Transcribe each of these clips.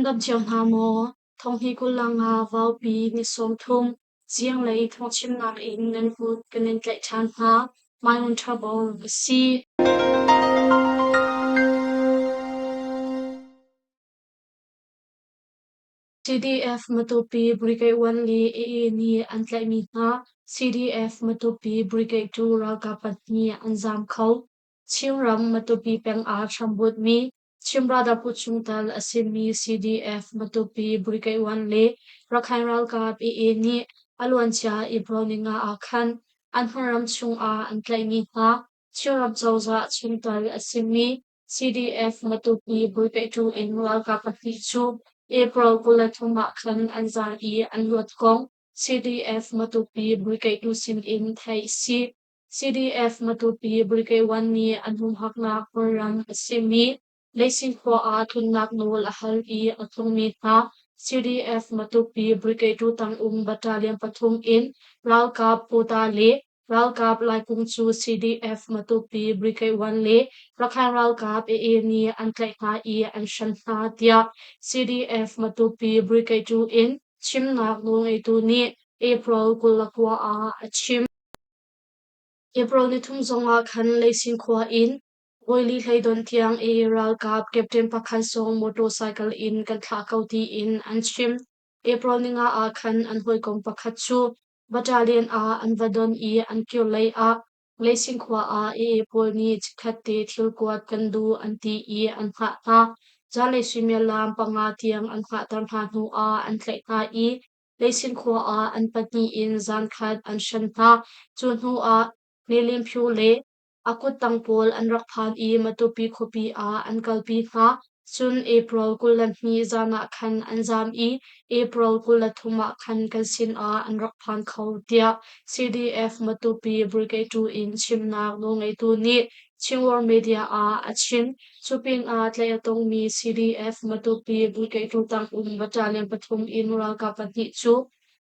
Nan dam cio hna maw? Thonghni 25 Vaupi ni 30 zinglei thawngchimnak in nan kut kan in tlaih ṭhan hna. Maimun Ṭhabong ka si. CDF Matupi Brigade 1 le AA nih an tlaihmi hna CDF Matupi Brigade 2 ralkap pahnih an zaam kho. Chinram Matupi peng ah hrambutmi Chin Brotherhood chungtel a simi CDF Matupi Brigade 1 le Rakhine ralkap AA nih a luancia April ninga ah khan an hmunram chungah an tlaihmi hna Chinram cozah chungtel a simi CDF Matupi Brigade 2 in ralkap pahnih cu April 23 ah khan an zaam i an luat kong CDF Matupi Brigade 2 sin in theih a si. CDF Matupi Brigade 1 nih an humhaknak hmunram a simi Leising khua ah tlunnak nawl a hal i a tlungmi hna CDF Matupi Brigade 2 tang um Battalion pathum in ralkap Puta le ralkap Laikung cu CDF Matupi Brigade 1 le Rakhine ralkap AA nih an tlaih hna i an hrem hna tiah CDF Matupi Brigade 2 in chimnak nawlngeitu nih April 29 ah a chim. April nithum zongah khan Leisin khua in voili hleidon tiang i ralkap captain pakhat zong motorcycle in kan thlah ko tiin an chim. April ninga ah khan an hawikom pakhat cu battalion ah an va don i an kir lei ah Leisin khua ah AA pawl nih chikkhat te thil kuat kan duh an ti i an hngah hna. Zanlei suimilam panga tiang an hngahter hna hnu ah an tlaih hna i Leisin khua ah an pahnih in zankhat an hren hna. Cu hnu ah Nelimphu le a kuttang pawl an rak phan i Matupi khuapi ah an kalpi hna. Cun April 22 zan ah khan an zaam i April 23 ah khan kan sinah an rak phan kho, tiah CDF Matupi Brigade 2 in chimnak nawlngeitu nih Chin World Media ah a chim. Cu pinah tlaih a tongmi CDF Matupi Brigade 2 tang um battalion pathum in ralkap pahnih cu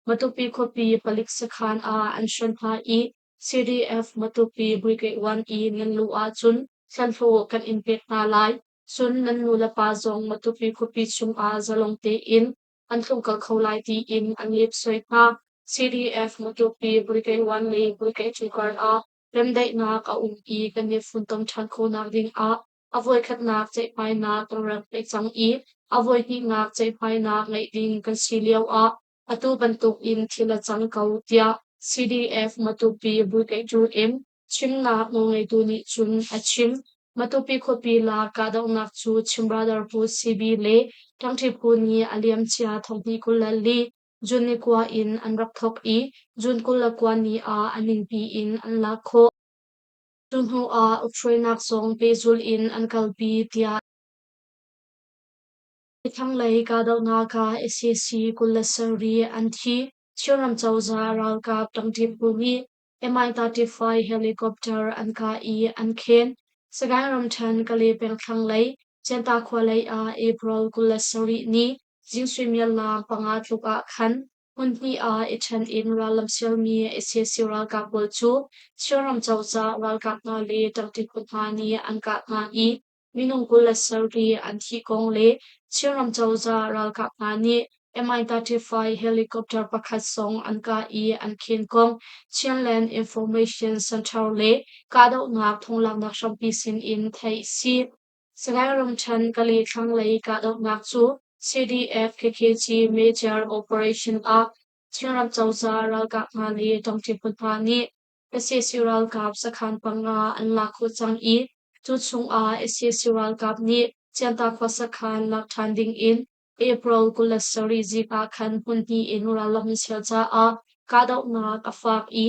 Matupi khuapi palik sakhan ah an hren hna i CDF Matupi Brigade 1 i nan luh ahcun thlanhlawh kan in pek hna lai. Cun nan nulepa zong Matupi khuapi chungah zalong tein an tlungkal kho lai tiin an lepsoi hna. CDF Matupi Brigade 1 le Brigade 2 kar ah remdaihnak a um i kan i funtom ṭhan khawhnak dingah a voikhatnak ceihmainak kan rak ngeih cang i a voihnihnak ceihmainak ngeih ding kan si lioah atu bantukin thil a cang ko tiah CDF Matupi Brigade in chimnak nawlngeitu nih cun a chim. Matupi khuapi lak kahdohnak cu Chin Brotherhood CB le Ṭangṭi phu nih a liamcia thonghnih 24 June ni kua in an rak thawk i June 29 ni ah a ningpi in an lak khawh. Cu hnu ah ukhruainak zong pehzulh in an kalpi tiah Thlanglei kahdohnak ah sac 27 an thi. Chinram cozah ralkap ṭangṭi phu nih Mi-35 helicopter an kah i an khen. Sagaing ramṭhen Kalay peng thlanglei Cianta khua lei ah April 27 ni zing suimilam panga tluk ah khan hmunhnih ah i ṭhen in rallam sialmi sac ralkap pawl cu Chinram cozah ralkap hna le ṭangṭi phu hna nih an kah hna i minung 27 an thih kong le Chinram cozah ralkap hna nih Mi-35 helicopter pakhat zong an kah i an khen kong Chinland Information Center le kahdohnak thonglaknak hrampi sin in theih a si. Sagaing ramṭhen Kalay thlanglei kahdohnak cu CDF KKG Major Operation ah Chinram cozah ralkap hna le ṭangṭi phu hna nih sac ralkap sakhan panga an lak khawh cang i cu chungah sac ralkap nih Cianta khua sakhan lak ṭhan ding in April 27 zing ah khan hmunhnih in rallam an sial caah kahdohnak a fak i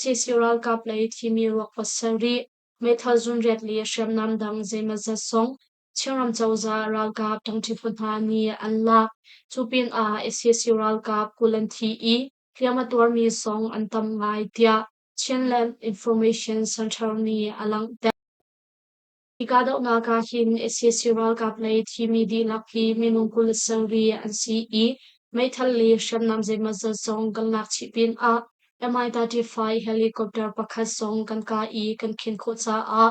sac ralkap lei thimi ruak pasarih meithal zunriat le hriamnam dang zeimawzat zong Chinram cozah ralkap ṭangṭi phu hna nih an lak. Cu pinah sac ralkap 20 an thi i hliam a tuarmi zong an tam ngai tiah Chinland Information Center nih a langhter. Hi kahdohnak ah hin sac ralkap lei thimi dihlak hi minung 27 an si i meithal le hriamnam zeimawzat zong kan lak chih pinah Mi-35 helicopter pakhat zong kan kah i kan khen khawh caah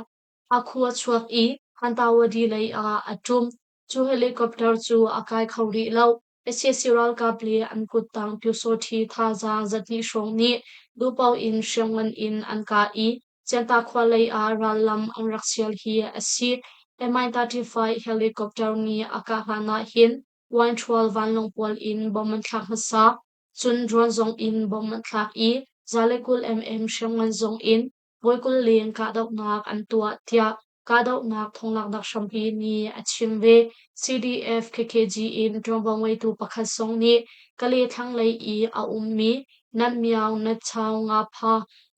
a khu a chuak i Hantawady lei ah a ṭum. Cu helicopter cu a kai kho rih lo. Sac ralkap le an kuttang Pyusawṭhi thazaang zahnih hrawng nih duhpaoh in hriamngan in an kah i Cianta khua lei ah rallam an rak sial hi a si. Mi-35 helicopter nih a kah hlan ah hin Wine-ṭhual vanlawng pawl in bomb an thlak hmasa. Cun drone zong in bomb an thlak i 120 mm hriamngan zong in voi 20 leng kahdohnak an tuah tiah kahdohnak thonglaknak hrampi nih a chim ve. CDF KKG in ṭuanvo ngeitu pakhat zong nih Kale thlanglei i a ummi Natmyaung, Natchaung, Ngapha,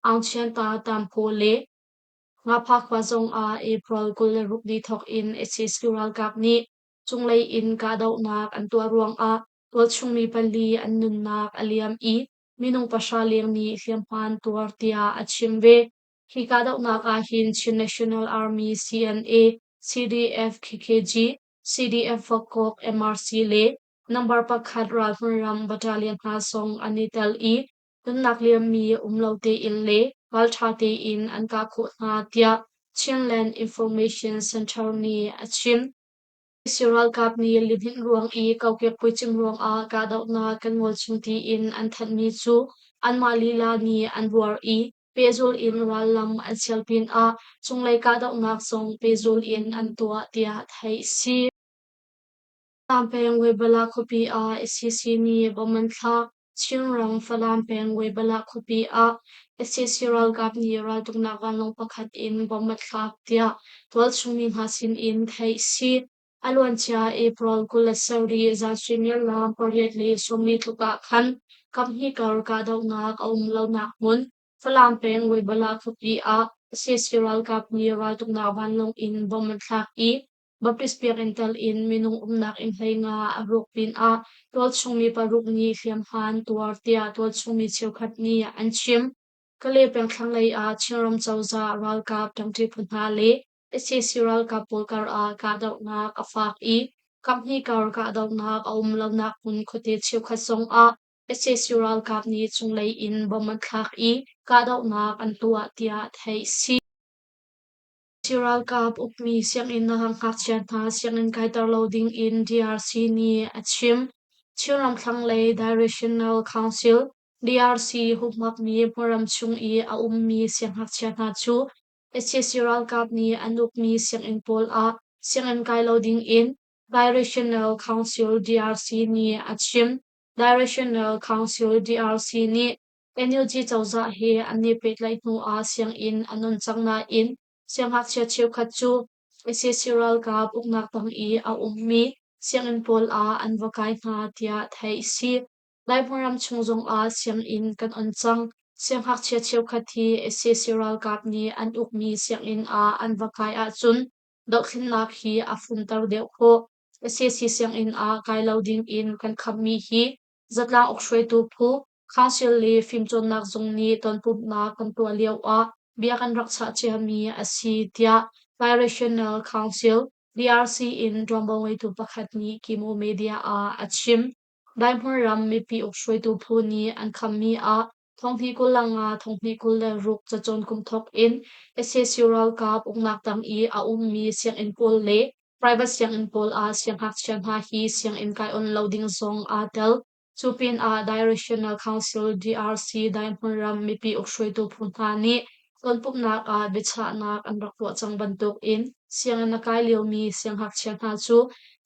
Aungchianta, Tamphaw le Ngapha khua zong ah April 26 ni thawk in sac ralkap nih cunglei in kahdohnak an tuah ruangah tualchungmi pali an nunnak a liam i minung 0 leng nih hliamhma an tuar tiah a chim ve. Hi kahdohnak ah hin Chin National Army CNA, CDF KKG, CDF Vakok, MRC le number 1 ralhmun ram battalion hna zong an i tel i nunnak liammi um lo tein le ralṭha tein an kah khawh hna tiah Chinland Information Center nih a chim. Sac ralkap nih lihninh ruang i kokek puicim ruangah kahdohnak kan ngol chung tiin an thanhmi cu anmah lila nih an buar i pehzul in rallam an sial pinah cunglei kahdohnak zong pehzul in an tuah tiah theih a si. Falam peng Weibala khuapi ah sac nih bomb an thlak. Chinram Falam peng Weibala khuapi ah sac ralkap nih raltuknak vanlawng pakhat in bomb a thlak tiah tualchung mi hna sin in theih a si. A luancia April 27 zan suimilam 8:40 tluk ah khan kaphnih kar kahdohnak a um lonak hmun Falam peng Weibala khuapi ah sac ralkap nih raltuknak vanlawng in bomb an thlak i Baptist biakinn tal in minung umnak inn 15 a rawk pinah tualchung mi paruk nih hliamhma an tuar tiah tualchung mi cheukhat nih an chim. Kale peng thlanglei ah Chinram cozah ralkap ṭangṭi phu hna le sac ralkap pawl kar ah kahdohnak a fak i kaphnih kar kahdohnak a um lonak hmun khuate cheukhat zong ah sac ralkap nih cunglei in bomb an thlak i kahdohnak an tuah tiah theih a si. Ralkap ukmi sianginn ah ngakchia hna sianginn kaiter lo ding in DRC nih a chim. Chinram thlanglei Directional Council DRC huhmakmi hmunram chung i a ummi siangngakchia hna cu sac ralkap nih an ukmi sianginn pawl ah sianginn kai lo ding in Directional Council DRC nih a chim. Directional Council DRC nih NUG cozah he an i pehtlaih hnu ah sianginn an on cang nain siangngakchia cheukhat cu sac ralkap uknak tang i a ummi sianginn pawl ah an va kai hna tiah theih a si. Laimunram chung zongah sianginn kan on cang. Siangngakchia cheukhat hi sac ralkap nih an ukmi sianginn ah an va kai ahcun dohthlennak hi a fumter deuh khawh. Sac sianginn ah kai lo ding in kan khammi hi zatlang ukhruaitu phu Council le fimcawnnak zung nih tonpumhnak kan tuah lio ah bia kan rak chah ciami a si tiah Birational Council DRC in ṭuanvo ngeitu pakhat nih Kimo Media ah a chim. Daihmun ram mipi ukhruaitu phu nih an khammi ah 2025 2026 cacawn kum thawk in sac ralkap uknak tang i a ummi sianginn pawl le private sianginn pawl ah siangngakchia hna hi sianginn kai on lo ding zong aa tel. Cu pinah Directional Council DRC Daihmun ram mipi ukhruaitu phu hna nih tonpumhnak ah biachahnak an rak tuah cang bantukin sianginn a kai liomi siangngakchia hna cu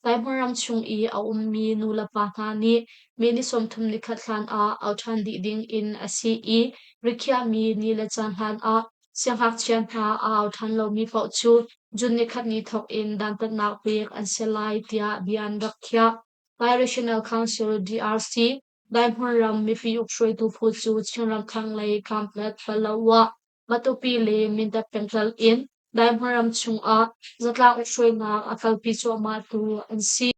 Daihmun ram chung i a ummi nulepa hna nih May ni 31 hlan ah au ṭhan dih ding in a si i rikhiahmi ni le caan hlan ah siangngakchia hna a au ṭhan lomi paoh cu June 1 ni thawk in dantatnak pek an si lai tiah bia an rak khiah. Birational Council DRC Daihmun ram mipi ukhruaitu phu cu Chinram thlanglei Kanpetlet, Palawa, Matupi le Mindat pengtlang in Daihmun ram chungah zatlang ukhruainak a kalpi cuahmahtu an si.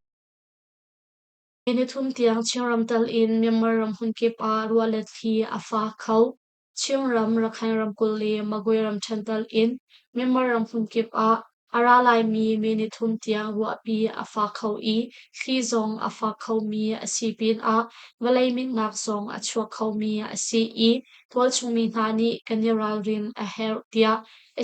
Nithum tiang Chinram tal in Myanmar ram hmunkip ah ruah le thli a fak kho. Chinram, Rakhine ramkulh le Magwe ramṭhen tal in Myanmar ram hmunkip ah a ra laimi May nithum tiang ruahpi a fak kho i thli zong a fak khomi a si pinah vawlei minhnak zong a chuak khomi a si i tualchung mi hna nih kan i ralrin a herh tiah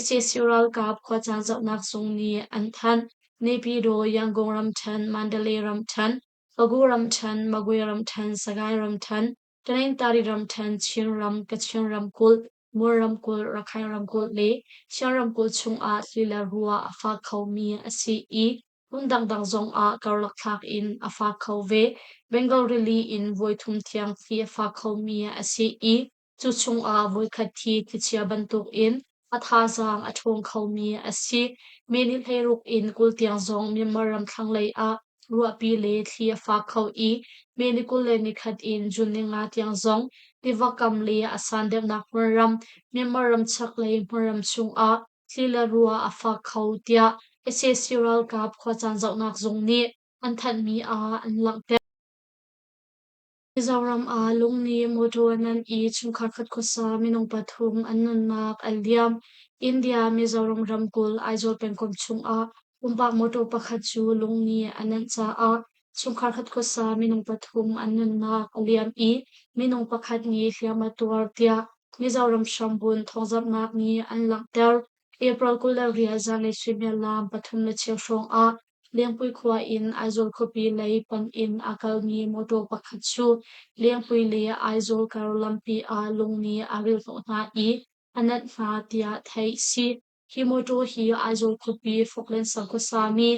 sac ralkap khuacaan zohnak zung nih an thanh. Naypyidaw, Yangon ramṭhen, Mandalay ramṭhen, Pagu ramṭhen, Magwe ramṭhen, Sagaing ramṭhen, Tanintari ramṭhen, Chinram, Kachin ramkulh, Mon ramkulh, Rakhine ramkulh le Shan ramkulh chungah thli le ruah a fak khomi a si i hmun dangdang zongah karlak thlak in a fak kho ve. Bengal rili in voithum thiang thli a fak khomi a si i cu chungah voikhat thi thlichia bantukin a thazaang a ṭhawng khomi a si. May ni 16 in 20 tiang zong Myanmar ram thlanglei ah ruahpi le thli a fak kho i May ni 21 in June ni 5 tiang zong tiva kam le a san deuhnak hmunram Myanmar ram chaklei hmunram chungah thli le ruah a fak kho tiah sac ralkap khuacaan zohnak zung nih an thanhmi ah an langhter. Mizoram ah lungni mawṭaw nan i chungkhar khat khuasa minung pathum an nunnak a liam. India Mizoram ramkulh Aizawl pengkomh chungah pumpak mawṭaw pakhat cu lungni a nenh caah chungkhar khat khuasa minung pathum an nunnak a liam i minung pakhat nih hliam a tuar tiah Mizoram hrambunh thawngzamhnak nih an langhter. April 28 zanlei suimilam 3:15 hrawng ah Lengpui khua in Aizawl khuapi lei panh in a kalmi mawṭaw pakhat cu Lengpui le Aizawl kar lampi ah lung nih a rilhnawh hna i a nenh hna tiah theih a si. Hi mawṭaw hi Aizawl khuapi Falkland sang khuasami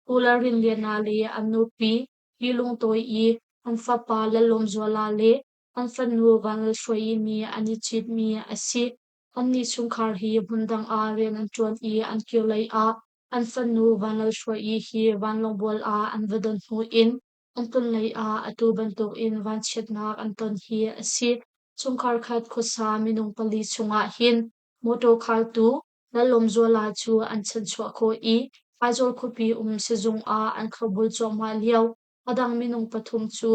Pu Lalrinliana le an nupi Pi Lungtawi i an fapa Lallawmzuala le an fanu Vanlalhruaii nih an i citmi a si. Annih chungkhar hi hmundang ah rian an ṭuan i an kirlei ah an fanu Vanlalhruaii hi vanlawngbual ah an va don hnu in an tlunlei ah atu bantukin vanchiatnak an ton hi a si. Chungkhar khat khuasa minung pali chungah hin mawṭaw khaltu Lallawmzuala cu an chanchuah khawh i Aizawl khuapi um sizung ah an thlopbul cuahmah lio. A dang minung pathum cu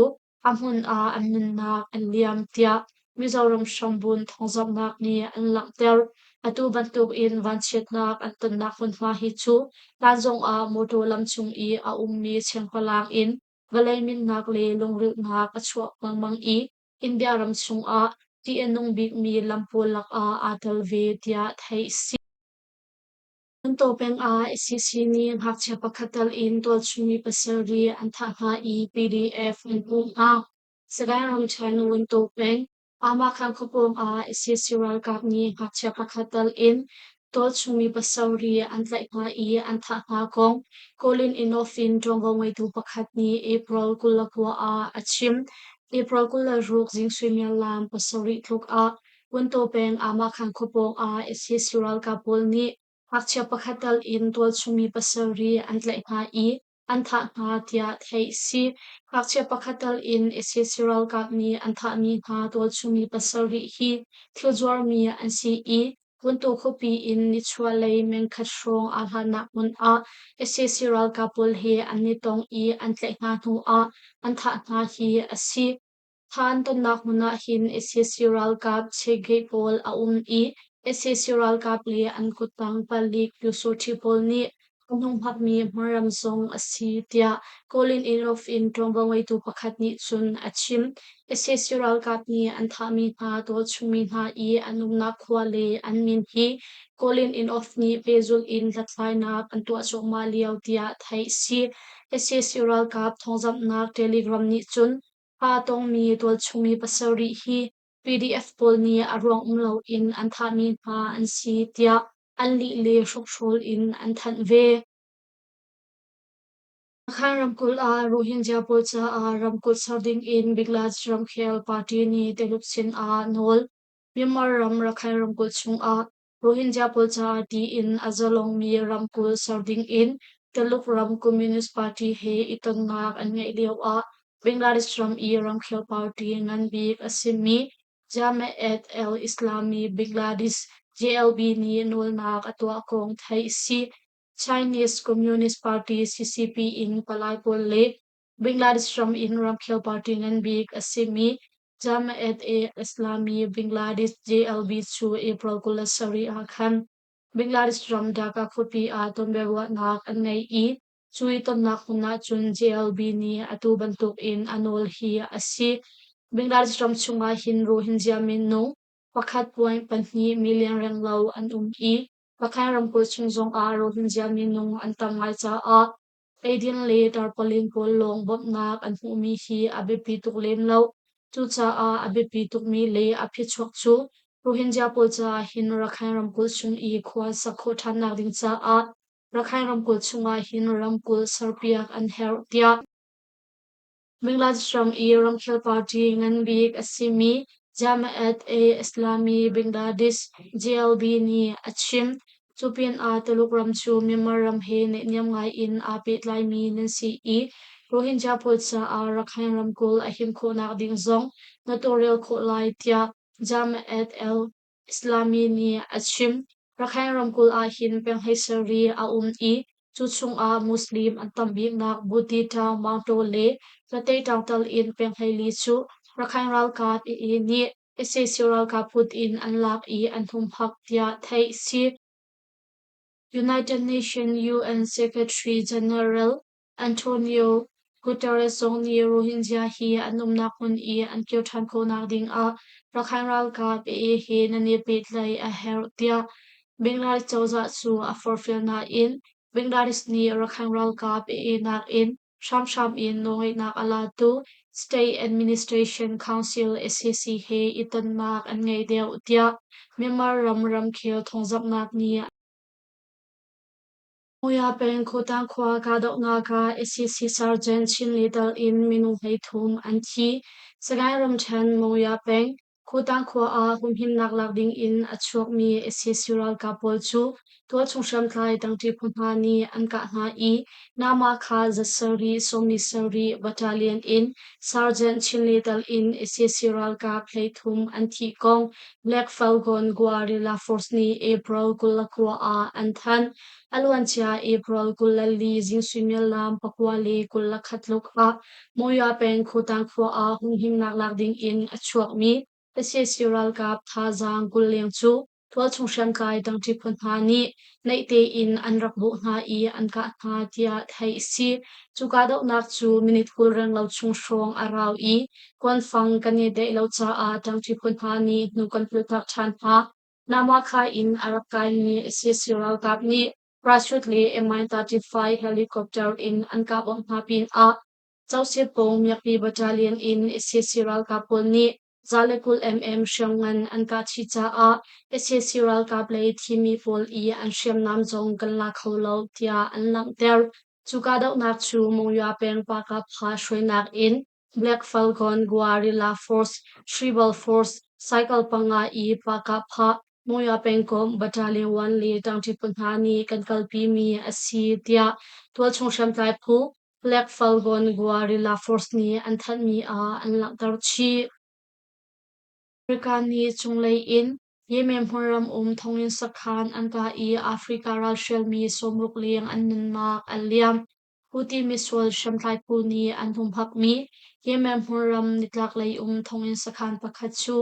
a hmun ah an nunnak an liam tiah Mizoram hrambunh thawngzamhnak nih an langhter. Atu bantukin vanchiatnak an tonnak hmunhma hi cu hlan ah mawṭaw lam cung i a ummi chengpalang in vawlei minnak le lungrilhnak a chuak lengmang i India ram chungah ṭih a nung bikmi lam pawl lakah aa tel ve tiah theih a si. Muntaw peng ah sac nih ngakchia pakhat tal in tualchungmi pasarih an thah hna i PDF an hmuh hna. Sagaing ramṭhen Wuntaw peng Amakhan khuapawng ah sac ralkap nih ngakchia pakhat tal in tualchungmi pasarih an tlaih hna i an thah hna kong Kawlin Inofin ṭuanvo ngeitu pakhat nih April 29 ah a chim. April 26 zing suimilam 7 tluk ah Wuntaw peng Amakhan khuapawng ah sac ralkap pawl nih ngakchia pakhat tal in tualchungmi pasarih an tlaih hna i an thah hna tiah theih a si. Ngakchia pakhat tal in sac ralkap nih an thahmi hna tualchungmi pasarih hi thil zuarmi an si i Wuntaw khuapi in nichuahlei meng khat hrawng aa hlatnak hmun ah sac ralkap pawl he an i tong i an tlaih hna hnu ah an thah hna hi a si. Khaan tonnak hmun ah hin sac ralkap checkgate pawl a um i sac ralkap le an kuttang palik pyusawṭhi pawl nih a hnunghmakmi hmunram zong a si tiah Kawlin Inn-of in ṭuanvo ngeitu pakhat nih cun a chim. Sac ralkap nih an thahmi hna tualchungmi hna i an umnak khua le an min hi Kawlin Inn-of nih pehzulh in hlathlainak an tuah cuahmah lio tiah theih a si. Sac ralkap thawngzamhnak Telegram nih cun Aa tongmi tualchungmi pasarih hi PDF pawl nih a ruang um loin an thahmi hna an si tiah an lih le hrokhrawl in an thanh ve. Rakhine ramkulh ah Rohingya pawl caah ramkulh ser ding in Bangladesh ramkhel party nih Tuluk sin ah nawl. Myanmar ram Rakhine ramkulh chungah Rohingya pawl caah tiin a zalongmi ramkulh ser dingin Tuluk ram Communist Party he i tonnak an ngeih lioah Bangladesh ram i ramkhel party ngan bik a simi Jamaat al-Islami Bangladesh JLB nih nawlnak a tuah kong theih a si. Chinese Communist Party CCP in palai pawl le Bangladesh ram in ramkhel party ngan bik a simi Jamaat-e-Islami Bangladesh JLB cu April 27 ah khan Bangladesh ram Dhaka khuapi ah tonbiaruahnak an ngei i cu i tonnak hmun ahcun JLB nih atu bantukin a nawl hi a si. Bangladesh ram chungah hin Rohingya minung 1.2 million renglo an um i. Rakhine ramkulh chung zongah Rohingya minung an tam ngai caah eidin le tarpaulin pawl lawng bawmhnak an hmuhmi hi a biapi tuk lem lo. Cucaah a biapi tukmi le a phichuak cu Rohingya pawl caah hin Rakhine ramkulh chung i khua sak khawh ṭhannak ding caah Rakhine ramkulh chungah hin ramkulh serpiak an herh tiah Bangladesh ram i ramkhel party ngan bik a simi Jamaat-e-Islami Bangladesh (JLB) nih a chim. Cu pinah Tuluk ram cu Myanmar ram he naihniam ngai in aa pehtlaimi nan si i Rohingya pawl caah Rakhine ramkulh a him khawhnak ding zong na tawlrel khawh lai tiah Jamaat-e-Islami nih a chim. Rakhine ramkulh ahhin peng 17 a um i cu chungah Muslim an tam biknak Butitaung Maungtaw le Rateitaung tal in peng 14 cu Rakhine ralkap AA nih sac ralkap kut in an lak i an humhak tiah theih si. United Nations UN Secretary General Antonio Guterres zong nih Rohingya hi an umnak hmun i an kir ṭhan khawhnak ding ah Rakhine ralkap AA he nan i pehtlaih a herh tiah Bangladesh cozah cu a forhfial nain Bangladesh nih Rakhine ralkap AA nakin hramhram in nawlngeihnak a latu State Administration Council SAC he i tonnak an ngei deuh tiah Myanmar ram ramkhel thawngzamhnak nih Muya peng Khutang khua kahdohnak ah sac Sergeant Chin Little in minung 33 an thi. Sagaing ramṭhen Muya peng Khutang khua ah humhimnak lak ding in a chuakmi sac ralkap pawl cu tualchung hriamtlai tangṭi phu hna nih an kah hna i Nama kha 7 47 Battalion in Sergeant Chin Little in sac ralkap 33 an thih kong Black Falcon Guerrilla Force nih April 29 ah an thanh. A luancia April 24 zing suimilam 9:21 tluk ah Monywa peng Khutang khua ah humhimnak lak ding in a chuakmi sac ralkap thazaang 20 leng cu tualchung hriamtlai dangṭi phu hna nih naih tein an rak bawh hna i an kah hna tiah theih a si. Cu kahdohnak cu minute 20 renglo chung hrawng a rau i kuanfang kan i daih lo caah ṭangṭi phu hna nih hnu kan piltak ṭhan hna. Namahka in a rak kaimi sac ralkap nih parachute le Mi-35 helicopter in an kah bawmh hna pinah Cosiatpawng Miakpi Battalion in sac ralkap pawl nih 120 mm hriamngan an kah chih caah sac ralkap lei thimi pawl i an hriamnam zong kan la kho lo tiah an langhter. Cu kahdohnak cu Monywa peng Pakapha hruainak in Black Falcon Guerrilla Force, Tribal Force, Cycle panga i Pakapha Monywa pengkomh Battalion 1 le ṭangṭi phu hna nih kan kalpimi a si tiah tualchung hriamtlai phu Black Falcon Guerrilla Force nih an thanhmi ah an langhter chih. Africa nih cunglei in Yemen hmunram um thonginn sakhan an kah i Africa ralhrialmi 60 leng an nunnak an liam. Houthi misual hriamtlai phu nih an humhakmi Yemen hmunram nitlaklei um thonginn sakhan pakhat cu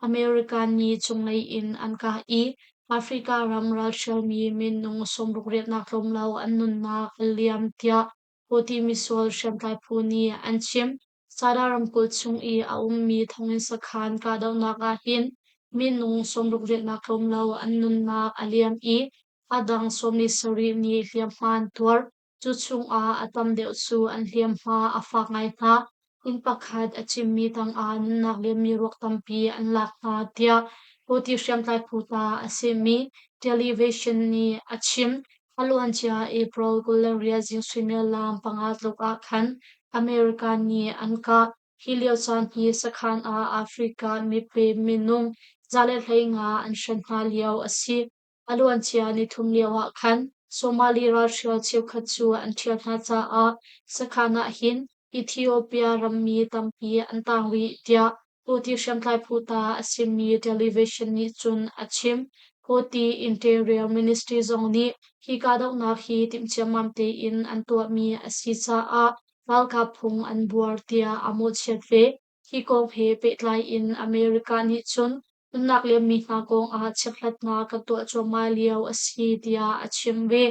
America nih cunglei in an kah i Africa ram ralhrialmi minung 68 nak tlawm lo an nunnak a liam tiah Houthi misual hriamtlai phu nih an chim. Sada ramkulh chung i a ummi thonginn sakhan kahdohnak ah hin minung 68 nak tlawm lo an nunnak a liam i a dang 47 nih hliamhma an tuar. Cu chungah a tam deuh cu an hliamhma a fak ngai hna. Inn pakhat a cimmi tangah nunnak liammi ruak tampi an lak hna tiah Houthi hriamtlai phu ta a simi television nih a chim. A luancia April 28 zing suimilam 5 tluk ah khan America nih an kah. Hi lio caan hi sakhan ah Africa mipi minung 115 an hren hna lio a si. A luancia nithum lioah khan Somali ralhrial cheukhat cu an ṭhial hna caah sakhan ah hin Ethiopia rammi tampi an tang rih tiah Houthi hriamtlai phu ta a simi television nih cun a chim. Houthi Interior Ministry zong nih hi kahdohnak hi timhciammam tein an tuahmi a si caah ralkap phung an buar tiah a mawhchiat ve. Hi kong he pehtlai in America nih cun nunnak liammi hna kong ah chekhlatnak kan tuah cuahmah lio a si tiah a chim ve.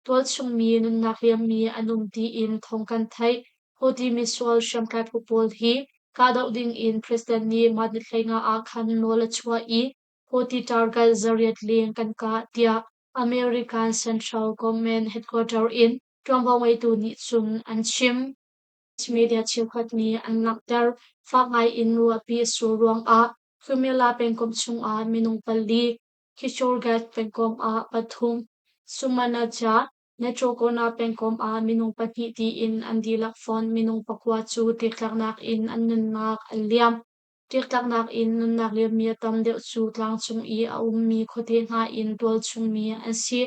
Tualchung mi nunnak liammi an um tiin thawng kan theih. Houthi misual hriamtlai phu pawl hi kahdoh ding in President nih mah ni 15 ah khan nawl a chuah i Houthi target 800 leng kan kah tiah American Central Command headquarter in ṭuanvo ngeitu nih cun an chim. Media cheukhat nih an langhter. Fak ngai in ruahpi a sur ruangah Cumilla pengkomh chungah minung pali, Kishorghat pengkomh ah pathum, Sumanaja Netrokona pengkomh ah minung pahnih tiin an dihlak fonh minung pakua cu tlektlaknak in an nunnak an liam. Tlektlaknak in nunnak liammi a tam deuh cu tlangcung i a ummi khuate hna in tualchungmi an si.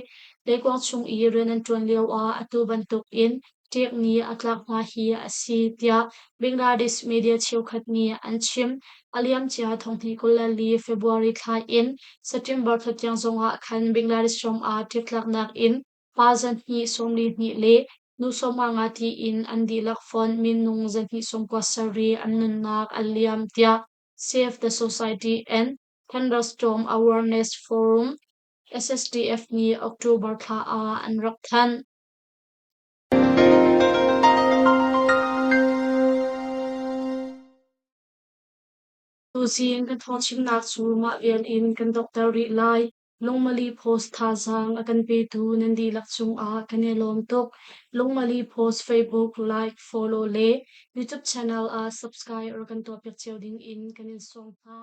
Leikuang chung i rian an ṭuan lioah atu bantukin ṭek nih a tlak hna hi a si, tiah Bangladesh media cheukhat nih an chim. A liamcia thonghnih 24 February thla in September thla tiang zongah khan Bangladesh ram ah ṭektlaknak in pa zahnih 42 le nu 55 tiin an dihlak fonh minung zahnih 97 an nunnak a liam tiah Save the Society and Thunderstorm Awareness Forum SSDF nih October thla ah an rak thanh. Tuzing kan thawngchimnak cu mah vial in kan donghter rih lai. Lungmali Post thazaang a kan petu nan dihlak cungah kan i lawm tuk. Lungmali Post Facebook like, follow le YouTube channel ah subscribe rak kan tuahpiak cio ding in kan in sawm hna.